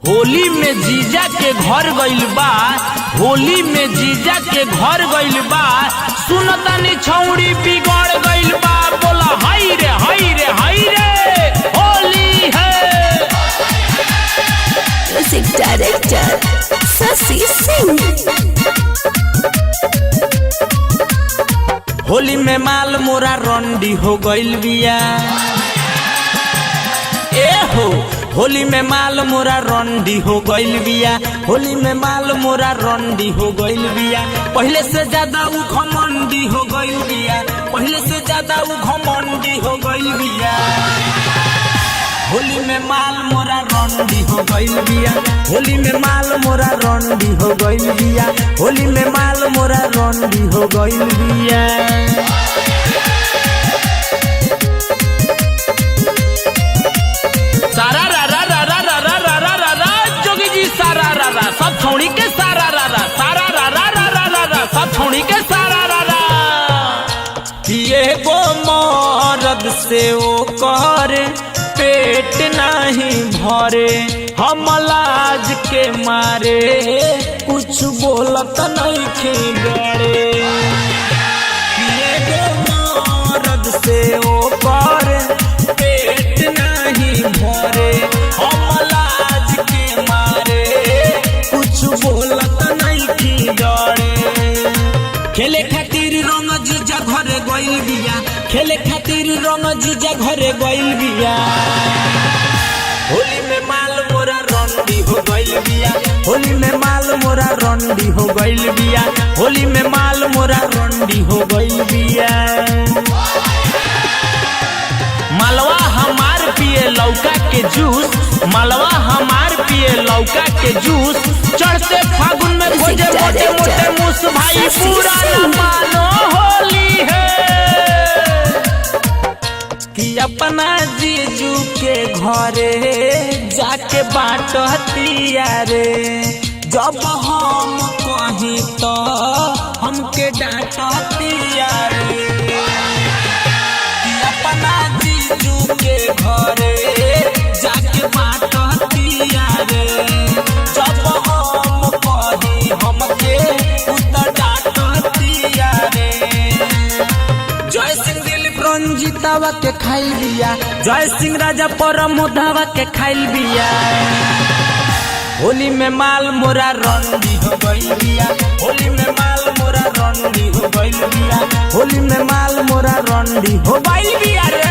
होली में जीजा के घर गइल बा, होली में जीजा के घर गइल बा, सुनतानी छौड़ी बिगड़ गइल बा। बोला हई रे हई रे हई रे होली है। Music Director Sasi Singh. Holi में माल मोरा रंडी हो गइल बिया। ए हो, होली में माल मोरा रंडी हो गइल बिया। होली में माल मोरा रंडी हो गइल बिया। पहले से ज्यादा उ घमंडी हो गइल बिया। पहले से ज्यादा उ घमंडी हो गइल बिया। होली में माल मोरा रंडी हो गइल बिया। होली में माल मोरा रंडी हो गइल बिया। होली में माल मोरा रंडी हो गइल बिया। सारा रा रा रा रा रा रा रा रा रा रा जोगी जी सारा रा रा सब छोड़ी के सारा रा रा सारा रा रा रा रा रा रा सब छोड़ी के सारा रा रा। ये गो मरद से ओ कर पेट नहीं भरे, हम लाज के मारे कुछ बोलत नहीं गड़े। ये गो मरद से ओ कर पेट नहीं भरे, हम लाज के मारे कुछ बोलत नहीं डरे। खेले खातिर रंग जीजा घरे गइल बिया। खेले खातिर रंग जीजा घरे गइल बिया। होली में माल मोरा रंडी हो गइल बिया। होली में माल मोरा रंडी हो गइल बिया। होली में माल मोरा रंडी हो गइल बिया। मालवा हमार पिए लौका के जूस, मालवा हमार पिए लौका के जूस, चढ़ते फागुन में खोजे मोटे मोटे मूस। भाई पूरा न मानो होली है कि अपना जीजू के घरे जाके बांटतिया रे। जब हम कहीं तो हमके डांटतिया रे। कि अपना जीजू के घरे जाके बांटतिया रे। जब हम कही हमके उतर डांटतिया रे। जय सिंह दिलीप रंजीतावा के खाइल बिया। जय सिंह राजा परमोधावा के खाइल बिया। होली में माल मोरा रंडी हो गइल बिया। होली में माल मोरा रंडी हो गइल बिया। होली में माल मोरा रंडी हो गइल बिया रे।